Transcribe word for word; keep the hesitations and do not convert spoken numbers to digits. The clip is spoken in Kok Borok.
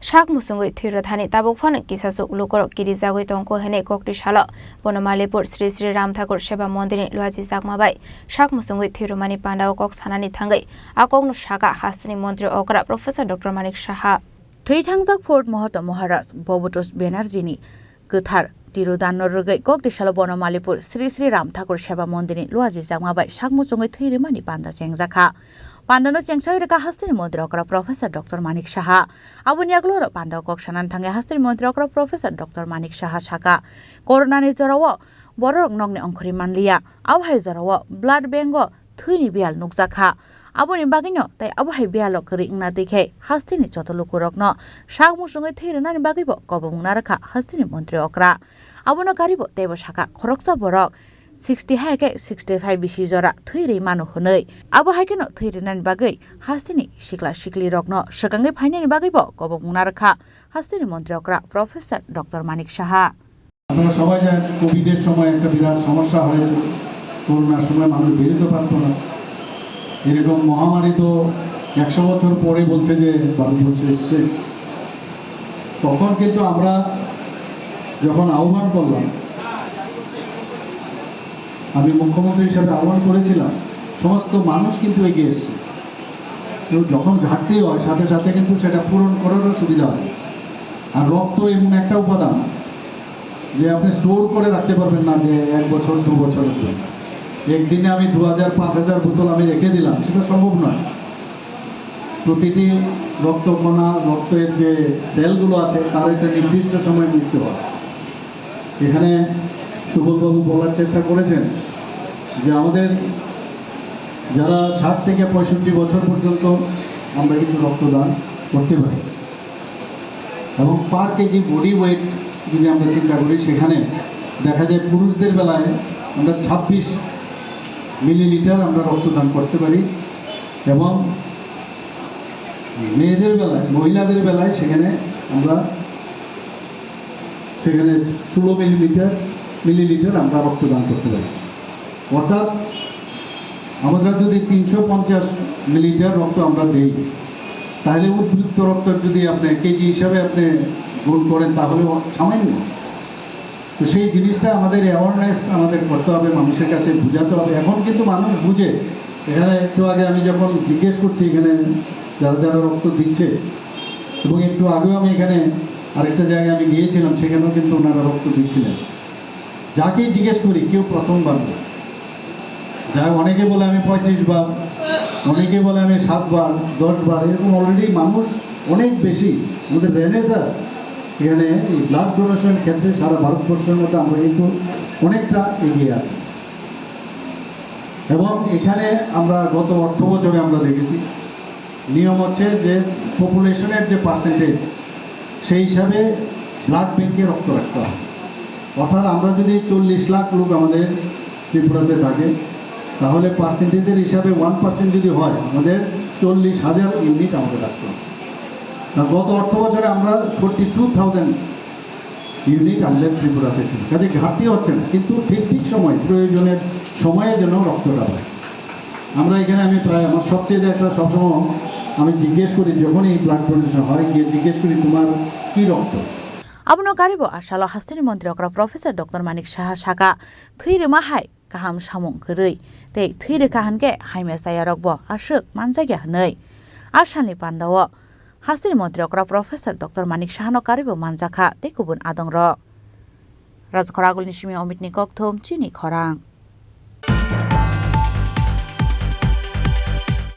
Sak muchungwi thwi rwthani tabuk phano kisasuk lukurok kirijagwi tongkho hwnwi kokti salo Bonomalipur Sri Sri Ram Thakur Seva Mondirni luaji jakma bai sak muchungwi thwi rwmani pandao kok sanani thangwi a kokno sakha hasteni montri okra Professor Doctor Manik Saha. Thwi thangjak Fort Mohoto Maharaj Bhabatosh Banerjee-ni kwthar tirudanno rwgwi kokti salo Bonomalipur Sri Sri Ram Thakur Seva Mondirni luaji jakma bai sak muchungwi thwi rwmani panda chengjakha. Pandano chengsawi rwkha hasteni montri okra Professor Doctor Manik Saha. Aboni yagulo oro pandao kok sanani thangwi hasteni montri okra Professor Doctor Manik Saha sakha, Coronani jorao bororok nokni ongkhorwi manliya, abo hai jorao blood bank-o thwini biyal nukjakha. Aboni bagwino tei abo hai biyalo kwrwi wngna twi khe hasteni joto lukurokno sak muchungwi thwi rwnani bagwibo kobokmung narwkha hasteni montri okra. Abono karibo teibo sakha khoroksa borok sixty hai khe sixty five bisi jora thwi rwi mano hwnwi. Abo hai kheno thwi rwnani bagwi hasteni sikla siklirokno swkangwi phainani bagwibo kobokmung narwkha hasteni montri okra Professor Doctor Manik Saha. আপনারা সবাই জানেন, কোভিডের সময় একটা বিরাট সমস্যা হয়েছিল, করোনার সময় মানুষ বেরোতে পারতো না। এরকম মহামারী তো একশো বছর পরে বলছে যে ভারতবর্ষে এসছে। তখন কিন্তু আমরা যখন আহ্বান করলাম, আমি মুখ্যমন্ত্রী হিসাবে আহ্বান করেছিলাম, সমস্ত মানুষ কিন্তু এগিয়ে এসছে। কেউ যখন ঘাটতি হয়, সাথে সাথে কিন্তু সেটা পূরণ করারও সুবিধা হয়। আর রক্ত এমন একটা উপাদান যে আপনি স্টোর করে রাখতে পারবেন না যে এক বছর, দু বছরের জন্য। একদিনে আমি দু হাজার, পাঁচ হাজার বোতল আমি রেখে দিলাম, সেটা সম্ভব নয়। প্রতিটি রক্ত কণা, রক্তের যে সেলগুলো আছে, তার একটা নির্দিষ্ট সময় মৃত্যু হয়। এখানে সুবলবাবু বলার চেষ্টা করেছেন যে আমাদের যারা ষাট থেকে পঁয়ষট্টি বছর পর্যন্ত আমরা কিন্তু রক্তদান করতে পারি। এবং পার কেজি বডি ওয়েট যদি আমরা চিন্তা করি, সেখানে দেখা যায় পুরুষদের বেলায় আমরা ছাব্বিশ মিলিলিটার আমরা রক্তদান করতে পারি এবং মেয়েদের বেলায়, মহিলাদের বেলায় সেখানে আমরা সেখানে ষোলো মিলিমিটার, মিলিলিটার আমরা রক্তদান করতে পারি। অর্থাৎ আমরা যদি তিনশো পঞ্চাশ মিলিলিটার রক্ত আমরা দেই, তাহলে উদ্বৃত্ত রক্ত যদি আপনি কেজি হিসাবে আপনি গুণ করেন, তাহলে সামান্য। তো সেই জিনিসটা আমাদের অ্যাওয়ারনেস আমাদের করতে হবে, মানুষের কাছে বোঝাতে হবে। এখন কিন্তু মানুষ বুঝে। এখানে একটু আগে আমি যখন জিজ্ঞেস করছি, এখানে যারা যারা রক্ত দিচ্ছে, এবং একটু আগেও আমি এখানে আরেকটা জায়গায় আমি গিয়েছিলাম, সেখানেও কিন্তু ওনারা রক্ত দিচ্ছিলেন। যাকেই জিজ্ঞেস করি, কেউ প্রথমবার না। যাই হোক, অনেকে বলে আমি পঁয়ত্রিশ বার, অনেকে বলে আমি সাত বার, দশ বার, এরকম অলরেডি মানুষ অনেক বেশি। আমাদের রেনেসাঁ এখানে এই ব্লাড ডোনেশন ক্ষেত্রে সারা ভারতবর্ষের মধ্যে আমরা কিন্তু অনেকটা এগিয়ে আছি। এবং এখানে আমরা গত অর্থ বছরে আমরা দেখেছি, নিয়ম হচ্ছে যে পপুলেশনের যে পার্সেন্টেজ, সেই হিসাবে ব্লাড ব্যাংকে রক্ত রাখতে হবে। অর্থাৎ আমরা যদি চল্লিশ লাখ লোক আমাদের ত্রিপুরাতে থাকে, তাহলে পার্সেন্টেজের হিসাবে ওয়ান পার্সেন্ট যদি হয়, আমাদের চল্লিশ হাজার ইউনিট আমাদের রাখতে হবে। তা গত অর্থ বছরে আমরা ফোর্টি টু থাউজেন্ড ইউনিট আমাদের ত্রিপুরাতে ছিল, কাজে ঘাটতি হচ্ছে না, কিন্তু ঠিক ঠিক সময়, প্রয়োজনের সময়ে যেন রক্তটা পায়। আমরা এখানে, আমি প্রায়, আমার সবচেয়ে একটা সবসময় আমি জিজ্ঞেস করি, যখনই ব্লাড ডোনেশন হয়, গিয়ে জিজ্ঞেস করি, "তোমার কি রক্ত?" Abono karibo a salo hasteni montri okra Professor Doctor Manik Saha sakha, thwi rwma hai kaham samung kwrwi tei thwi rwkha hwnkhe hamya chayarokbo aswk manjakya hwnwi. A salni pandao hasteni montri okra Professor Doctor Manik Sahano karibo manjakha tei kubun adongrok. Rajkhor Agulni simi Omitni Kokthum, Chini Khorang.